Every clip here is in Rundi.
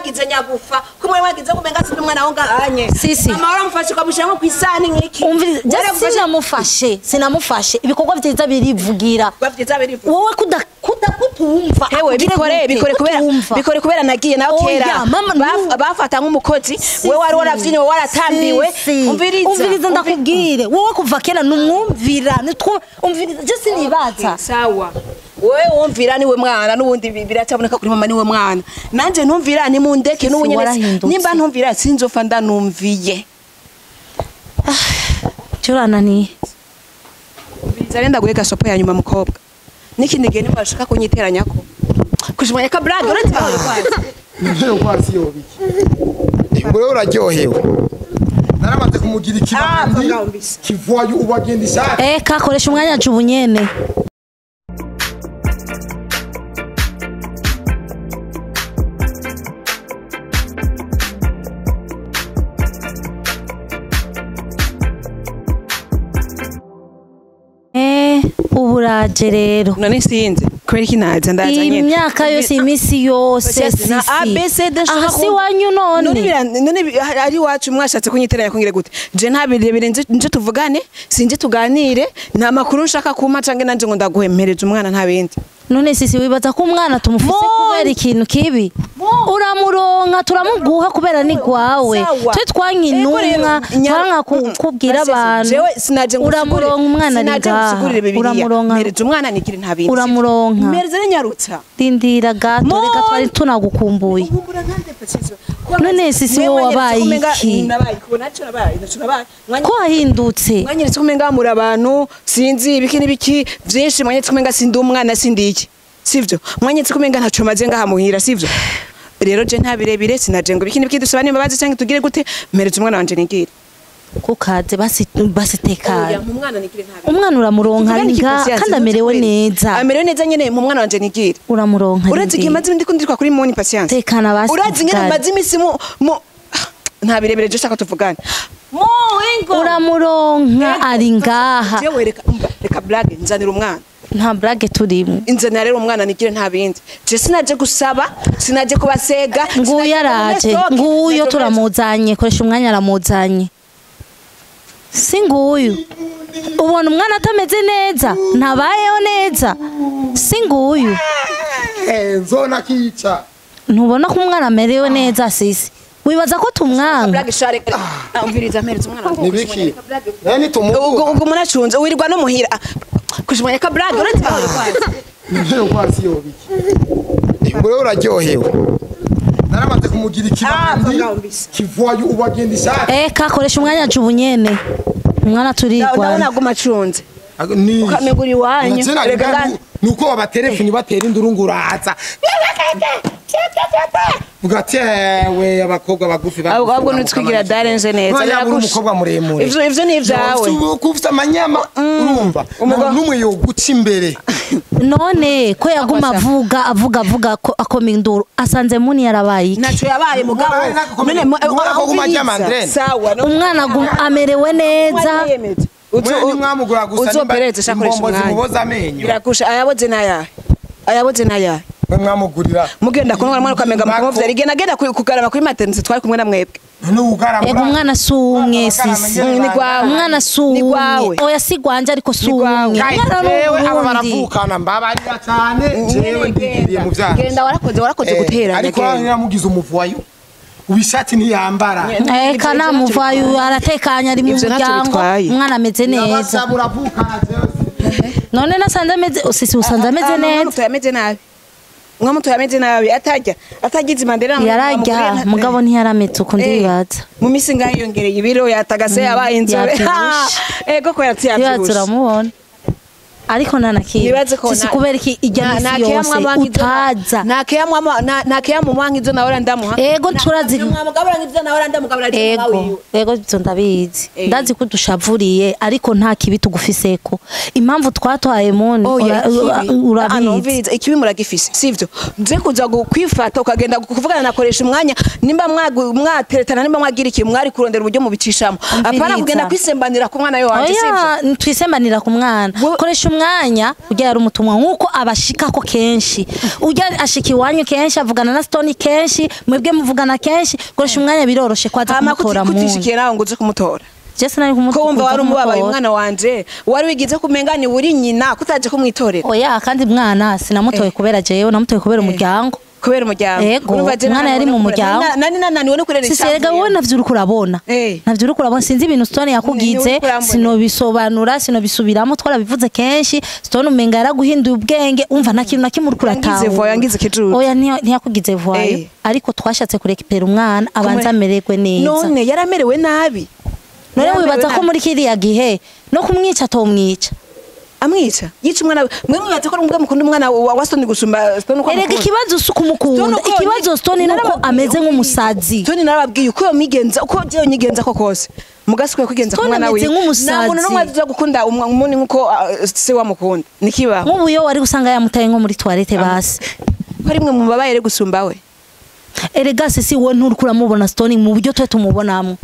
mwagize nyagufa, ko mwari mwagize kumenga si umwana wo ngahanye. Mama waramufashe ukamushyira kwisani nk'iki. Sinamufashe, sinamufashe. Ibikorwa vyiza birivugira. Wowe kutumva. Hewe bikore kubera bikore kubera nagiye nawe kera. Bafata nk'umukozi, wewe wari waravyinye, wewe waratambiwe. Umviriza ndakubwire. Wowe kuva kera numwumvira, umviriza je sinibaza. Sawa. Wewe wumvira niwe mwana n'ubundi biracaboneka kuri mama niwe mwana. Nanje ntumvira ni mundeke n'ubunyene nimba ntumvira sinzofa ndanumviye. Turananiye. Bizarenda guheka sopo ya nyuma mukobwa. Nikindi gihe nimba bashaka kunyiteranyako. Kushimanya ka blague uretse Nero kwasi yobiki. Ngure uraryohewe. Naramaze kumugira ikibandi kivoye ubagenda ishaka. Eka koresha umwanya jubunyene. Uburaje rero none sinze kubera iki naza ndaza nyene imyaka yose imisi yose na ABCD aha si wanyu none none ari wacu mwashatse kunyiteranya kongere gute je nta birebire nje tuvugane sinje tuganire nta makuru nshaka kuma cange nanje ngo ndaguhempereza umwana nta bindi. None sisi wibaza ko umwana tumufise kubera ikintu kibi uramuronka turamuguha kubera ni gwawe twe twankinumwa twanka kubwira abantu uramuronka umwana ni ngaha uramuronka mpereza umwana nikiri nta bindi uramuronka mpereza nyarutsa dindira gato reka twari tunagukumbuye. None sisi wowe wabaye iki ko wahindutse mwanyeretse kumenga muri abantu sinzi ibiki n'ibiki vyinshi mwanyeretse kumenga sindi umwana sindi iki sivyo mwanyeretse kumenga ntaco maze ngaha muhira sivyo rero je nta birebire sinaje ngo ibiki n'ibiki dusaba nimbabazi cyangwa tugire gute mpereza umwana wanje nigire kukaze basi basitekana umwana nigire nta umwana uramuronka nga kandi amerewe neza amerewe neza nyene mu mwana wanje nigire uramuronka uretse kimaze ndi kundirwa kuri moni patience tekana basi urazi ngene maze imisi mu nta birebire je shaka tuvugane uramuronka ari ngaha jewe reka reka blague nzanira umwana nta blague turimo inzanira rero umwana nigire nta bindi je sinaje gusaba sinaje kubasega nguyu araje nguyu turamuzanye koresha umwanya aramuzanye si nguyu ubona umwana atameze neza ntabayeho neza si nguyu nzona kica ntubona ko umwana amerewe neza sisi wibaza ko tumwanga umviriza mpereza umwana nibiki nani tumugu ubwo munacunze wirirwa no muhira kushimanya ka blague uretse nero kwasi yobiki ngure uraryohewe naramaze kumugira ikibandi kivoye ubagenda ishaka eka koresha umwanya jubunyene umwana turirwa ndabona guma acunze ukamegura iwanyu reka nuko abaterefoni batera indurunguraza ugatewe abakobwa bagufi ahubwo nutwigira darenze neza yabura umukobwa muremure ivyo ni ivyawe ufite amanyama urumva numwe yoguca imbere none ko yaguma avuga avuga avuga ko akoma induru asanze muni yarabaye iki naco yabaye mugabo none sawa umwana amerewe neza mwamugura gusa uzopereze shakoresha umwanya birakusha ayaboze naya ayaboze naya mwamugurira mugenda kunwa mwana ukamenga mukumvya rigena genda kugarama kuri maternité twari kumwe na mwebwe ego umwana sumwe sisi ni gwawe umwana sumwe oya si gwanje ariko sumwe umwana aba baravukana mbabarira cyane jewe ndigiriye mu vyaha genda warakoze warakoze guteranya ariko yaramugize umuvuwayo ubishati ntiyambara eka namuvayo aratekanya ari mu muryango umwana ameze neza none nasanze ameze sisi usanze ameze neza ameze nabi mwamuto yameze nabi atajya atagize mandela yarajya mugabo ntiyarametse uko ndibaza mu misi ngaho yongereye ibiro yatagase yabaye inzobe ego ko yatiyatubushe turamubona ariko nanakiye sisi kubera iki ijya misi yose utaza nakeyamwa nk'izo nawe ndamuha ego turazi mugabura nk'izo nawe ndamugabura ego ego ibyo ndabizi ndazi ko dushavuriye ariko nta kibi tugufiseko impamvu twatwaye muni urabizi ikibi muragifise sivyo nze kuza kwifata ukagenda kuvugana nakoresha umwanya nimba mwateretana nimba mwagira iki mwari kurondera uburyo mubicishamo apana kugenda kwisembanira ku mwana yo wanje sivyo twisembanira ku mwana koresha Koresha umwanya ujya yari umutumwa nkuko abashikako kenshi, ujya ashika iwanyu kenshi, avugana na Stone kenshi, mwebwe muvugana kenshi. Koresha umwanya, biroroshe kwaza Hama kumutora mu kutishikiye nawe ngo uze kumutora? Jese nari Ko wumva wari umubabaye kumutora. Umwana wanje wari wigize kumenga ni uri nyina, kutaje kumwitorera? Oya, kandi mwana sinamutoye kubera jewe, namutoye kubera umuryango. Kubera umuryango? Ego, Urumva je umwana yari mu muryango. Nani nananiwe no kurera? Sisi erega wowe navyo uriko urabona. Navyo uriko urabona, sinzi ibintu Stone yakugize. Ni uriko urambona. Sinobisobanura, sinobisubiramo, twarabivuze kenshi. Stone umenga yaraguhinduye ubwenge, umva nta kintu na kimwe uriko Yangize uratahura. voyo, yangize ikijuju. Oya, ntiyakugize voyo. Ariko twashatse kurekipera umwana abanza amererwe neza. None yaramerewe nabi. None Yaramerewe wibaza ko nabi. muri kiriya gihe no kumwica atomwica? Amwica, yica umwana we. Mwe mwibaza ko mwe mukunda umwana wa Stone gusumba Stone uko Erega amukunda? ikibazo si ukumukunda. Stone uko Ikibazo Stone ni uko narababwiye, ameze nk'umusazi. Stone narababwiye uko yomigenza, uko jewe nyigenza ko kose mugasukwiye kwigenza ku Stone mwana ameze wiwe. nk'umusazi. Nta muntu n'umwe aza gukunda umuntu nkuko se wamukunda, nikibaho. Nk'ubu iyo wari gusanga yamutaye nko muri toilette basi. Ko ari mwe mubabaye rero gusumba we. Erega sisi wowe nturiko uramubona Stone mu buryo twe tumubonamo,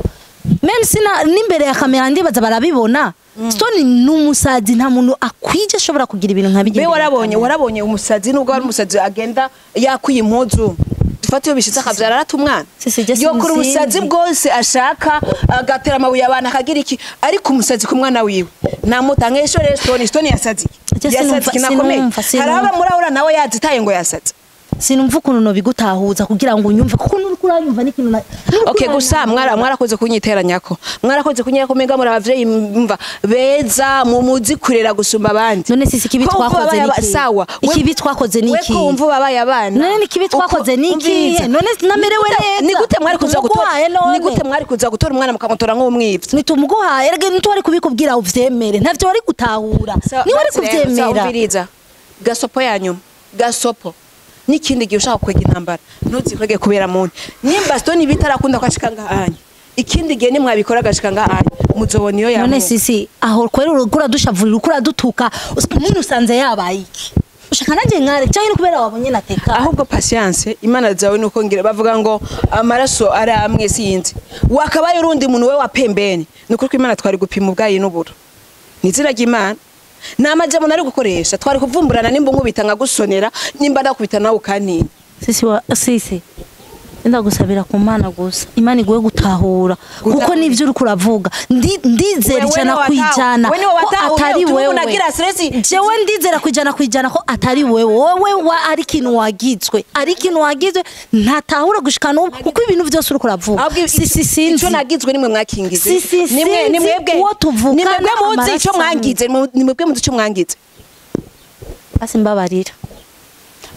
même sina n'imbere ya kamera ndibaza barabibona. Stone ni umusazi, nta muntu akwije ashobora kugira ibintu nka bijya Be imbere ya warabonye kamera. Warabonye umusazi, nubwo wari umusazi agenda yakwiye impuzu, dufate iyo bishitse akavyara arata umwana. Sisi, je Yokora sinzi. ubusazi bwose ashaka, agatera amabuye abantu, akagira iki, ariko umusazi ku mwana wiwe namutanga esho. Rero Stone yasazi Je yasazi kinakomeye. sinumva, sinumva. Hari aba murahura nawe yazitaye ngo yasaze. Sinumva ukuntu nobigutahuza kugira ngo unyumve, kuko nuriko uranyumva n'ikintu nuriko Okay, gusa uranyumva. Mwarakoze kunyiteranyako, mwarakoze kunyereka umenga muri abavyeyi mva beza mu muzi kurera gusumba abandi. None sisi ikibi Ko wumva twakoze babaye ni iki? Sawa. Ikibi twakoze ni We iki? ko wumva babaye abana. None ikibi twakoze ni iki? Umviriza. None namerewe neza. Ni gute mwari kuza gutora Tumuguhaye none. Ni gute mwari kuza gutora umwana mukamutora nk'umwivyi? Nitumuguhaye erega ntitwari kubikubwira uvyemere, ntavyo wari gutahura, niwe wari kuvyemera. Umviriza, gasopo ya nyuma, gasopo n'ikindi gihe ushaka kwega intambara ntuzikwege kubera muntu. Nimba Stone bitarakunda ko ashika ngahanya, ikindi gihe nimwabikora agashika ngahanya muzobona iyo None yamuka. sisi aho kwera uriko uradushavurira, uriko uradutuka, umuntu usanze yabaye iki? Ushaka nanjye nkare cyangwa ni kubera wabonye nateka? Ahubwo patience imana zawe nuko ngira bavuga ngo amaraso ari amwe, sinzi wakabaye urundi muntu we wa pembeni. Nukuri ko imana twari gupima ubwayi n'uburo ni izina ry'imana, ni amajambo nari gukoresha, twari kuvumburana nimba nkubita nkagusonera, nimba ndakubita nawe ukantinya. Sisi wa sisi, ndagusabira ku Mana gusa Imana iguhe gutahura, kuko nivyo uriko uravuga ndizera Wewe ijana niwe kwijana wewe niwe ko watahuye, atari utuma wewe. umuntu agira stress. Jewe ndizera 100% ko atari wewe, wowe wa ari ikintu wagizwe, ari ikintu wagizwe ntatahura gushika n'ubu, kuko ibintu vyose uriko uravuga Ahubwo sisi sinzi. Ico nagizwe nimwe mwakingize. Si, si, Nimwe sinzi nimwebwe uwo tuvukana nimwebwe muzi ico amaraso amwe. mwangize, nimwebwe muzi ico mwangize. Basi mbabarira,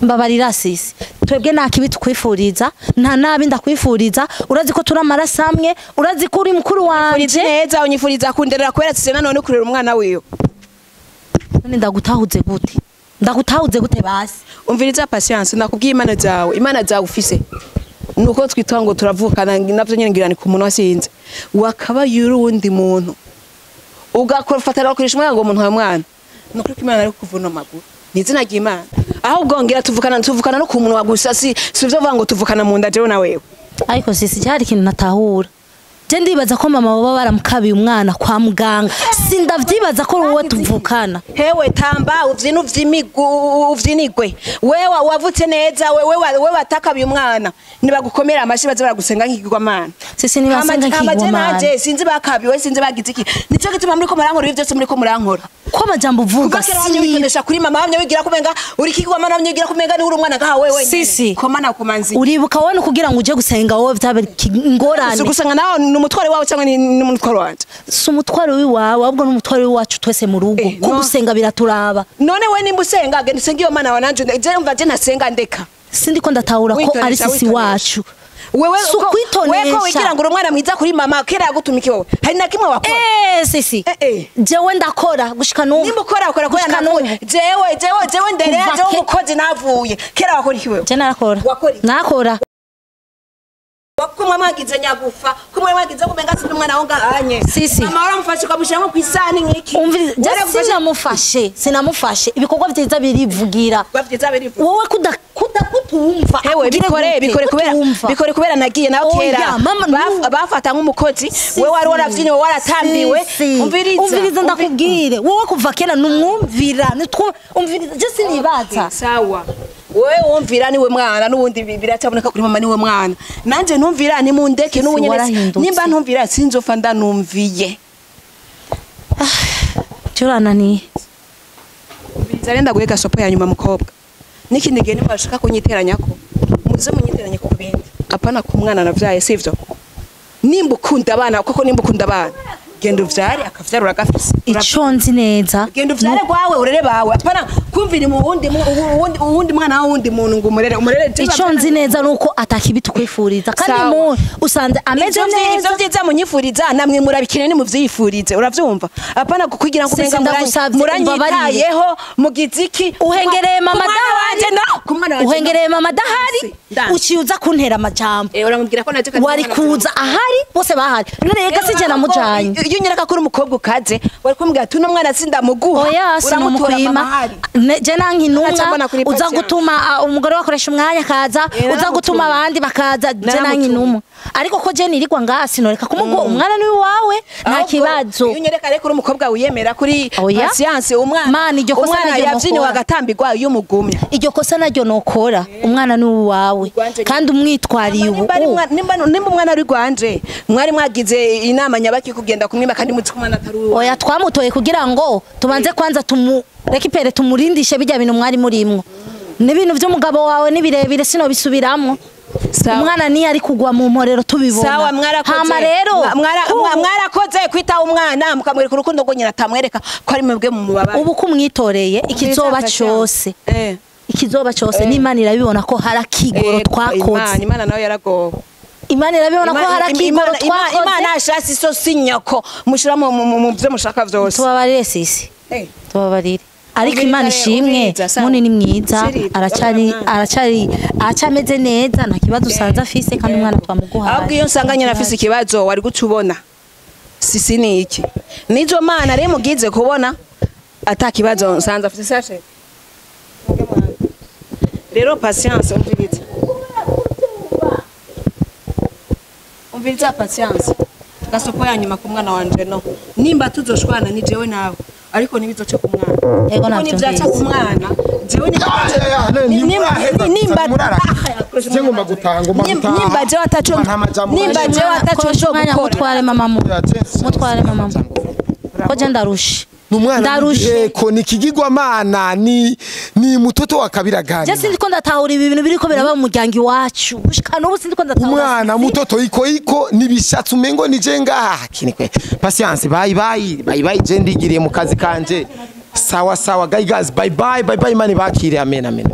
mbabarira sisi, twebwe nta kibi tukwifuriza, nta nabi ndakwifuriza. Urazi ko turi amaraso amwe, urazi ko uri mukuru Urizi wanje. neza unyifuriza kunderera kubera sise nanone kurera umwana wiwe. None ndagutahuze gute? Ndagutahuze gute basi? Umviriza patience, nakubwiye imana zawe, imana zawe ufise nuko twitwa ngo turavukana, navyo nyene ngira ni ku munwa, sinzi wakabaye uri uwundi muntu ugakora ufatana ukoresha umwana ngo umuntu wawe mwana. Nukuri ko imana ari kukuvuna amaguru ni izina ry'imana. Ahubwo ngira tuvukana no ku munwa gusa, si ivyo vuga ngo tuvukana mu nda jewe na wewe. Ariko sisi cyari ikintu natahura, je ndibaza ko mama baba baramukabiye umwana kwa muganga, sindavyibaza ko wowe tuvukana. Hewe tamba uvyine uvyinigwe, wewe wavutse neza, wewe wewe watakabiye umwana, nibagukomera amashi baze baragusenga nk'ikigwamana. Sisi nibasenga nk'ikigwamana. Nanje sinzi bakabiwe, sinzi bagize iki, nico gituma muriko murankora ibi byose muriko murankora. Ko amajambo uvuga Kuva kera wamye witonesha kuri mama, wamye wigira kumenga uri kigwamana, wamye wigira kumenga ni uri umwana ngaha wewe. Sisi. Koma na komanzi. Uribuka wowe no kugira ngo uje gusenga wowe vyaba ingorane. Si gusanga nawe ni umutware wawe cyangwa ni umutware wanje? Si umutwaro w'iwawe, ahubwo ni umutwaro w'iwacu twese mu rugo, ko No. gusenga biraturaba. None we nimba usenga genda usenge iyo mana wa, nanje je mva je ntasenga ndeka. Sindi ko ndatahura ko ari Witonesha, sisi witonesha. wacu. Wewe Si ukwitonesha. wewe ko wigira ngo uri umwana mwiza kuri mama, kera yagutuma iki wowe? Hari na kimwe wakora? Sisi Eh. jewe ndakora gushika n'ubu. Nimba ukora kubera Gushika navuye. n'ubu. Jewe nderera Kuva jewe umukozi navuye kera, wakora iki wewe? Je narakora. Wakora iki? Nakora. Wako Ko mwagize nyagufa, ko mwagize ko menga sindi umwana wo ngahanye. Sisi. Mama waramufashe ukamushyiramo ku isahani nk'iki. Umviriza, Waragufashe- sinamufashe, sinamufashe. Ibikorwa vyiza birivugira. Ibikorwa vyiza birivugira. Wowe kuda kuda kutumva. Hewe Ugire bikore gute? bikore kubera Kutumva. bikore kubera nagiye nawe Oya, kera mama, bafata nk'umukozi we wari waravyinye wowe waratambiwe. Sisi. Umviriza, Umviriza ndakubwire. Wowe kuva kera numwumvira, nitwumva. Umviriza, je sinibaza. Sawa, wewe wumvira niwe mwana n'ubundi biracaboneka kuri mama niwe mwana nanje ntumvira nimundeke Sisi, n'ubu nyene warahindutse. nimba ntumvira sinzofa ndanumviye. Turananiye. Umviriza renda guhega sopo ya nyuma mukobwa n'ikindi gihe nimba bashaka kunyiteranyako muze munyiteranye ku bindi apana ku mwana navyaye sivyo nimba ukunda abana koko nimba ukunda abana genda uvyare akavyara uragafise. Ico nzi neza. Genda uvyare gwawe urere bawe apana kumvira mu wundi wundi mwana wundi muntu ngo umurere umurere. Ico nzi neza nuko atakibi tukwifuriza kandi Sawa. mu usanze ameze Ivyo neza. ivyo vyiza munyifuriza namwe murabikene nimuvyifurize uravyumva apana kukugira ngo Sisi, umenga ndagusavye, muranyitayeho mugiziki Uhengereye mama wanje no ku mwana wanje no. Uhengereye mama adahari Ndanse. uciye uza kuntera amajambo. Eh, uramubwira ko naje kandi Wari umwana kuza ahari bose bahari none reka sije namujanye. Iyo unyereka ko uri umukobwa ukaze wari kumbwira ati uno mwana sindamuguha Oya uramutora mama sinamukwima ahari. Je nanka intumwa Nacabona kuri uza Patience. gutuma umugore wakoresha umwanya akaza Eh, uza gutuma abandi bakaza je nanka Naramutumye. intumwa ariko ko je nirirwa ngaha sinoreka kumuguha umwana ni uwawe nta Ahubwo, kibazo. iyo unyereka rero ko uri umukobwa wiyemera kuri Oya. Patience umwana Mana, iryo kosa umwana naryo yavyiniwe nokora. agatambirwa iyo umugumya Iryo kosa naryo nokora umwana ni uwawe Rwanje kandi umwitwariye ubu Nimba ari nimba umwana ari rwanje mwari mwagize inama nyabaki kugenda kumwima kandi muzi ko umwana atari uwawe. Oya twamutoye kugira ngo tubanze kwanza tumu rekipere tumurindishe bijya bintu mwari murimwo n'ibintu by'umugabo wawe ni birebire sinobisubiramwo. Sawa. Umwana niyo ari kugwa mu mporero tubibona. Sawa mwarakoze. Hama rero Mwarakoze kwita umwana mukamwereka urukundo rwo nyina atamwereka ko ari mwebwe mu mubabara. Ubu kumwitoreye ikizoba cyose ikizoba cyose n'Imana irabibona ko hari akigoro twakoze. Imana nawe yaragowe. Imana irabibona ko hari akigoro Imana twakoze. ashasi so sinyoko mushira mu byo mushaka vyose. Tubabarire sisi. Tubabarire ariko Umviriza Imana rero, ishimwe umviriza, sawa. munini mwiza Shiri, aracari urabona. aracari acameze neza nta kibazo usanze afise kandi umwana twamuguhaye. Ahubwo iyo nsanga nyina afise ikibazo wari guca ubona sisi ni iki nizo mana rero mugize kubona ata kibazo nsanze afise sashe rero patience umviriza umviriza patience gasopo ya nyuma ku mwana wanje no nimba tuzoshwana ni jewe nawe ariko nibizoce ku mwana. Ego, Kuko navyo nivyaca mbizi. ku mwana jewe Ngomba gutaha, ngomba gutaha. nimba jewe ataco Nta majambo nimba menshi. jewe ataco Koresha umwanya nzogukora mutware mama mu mutware mama mu ko je ndarushe Numwana ndarushe. eko ni kigigwamana ni mutoto wa kabira gani. Je sindiko ndatahura ibi bintu biriko biraba mu muryango iwacu gushika n'ubu sindiko ndatahura. Umwana mutoto iko iko nibishatse umengo nije ngaha kinikwe. Patience bye bye bye bye je ndigiriye mu kazi kanje. Sawa sawa guys bye bye bye bye mani bakire amen amen.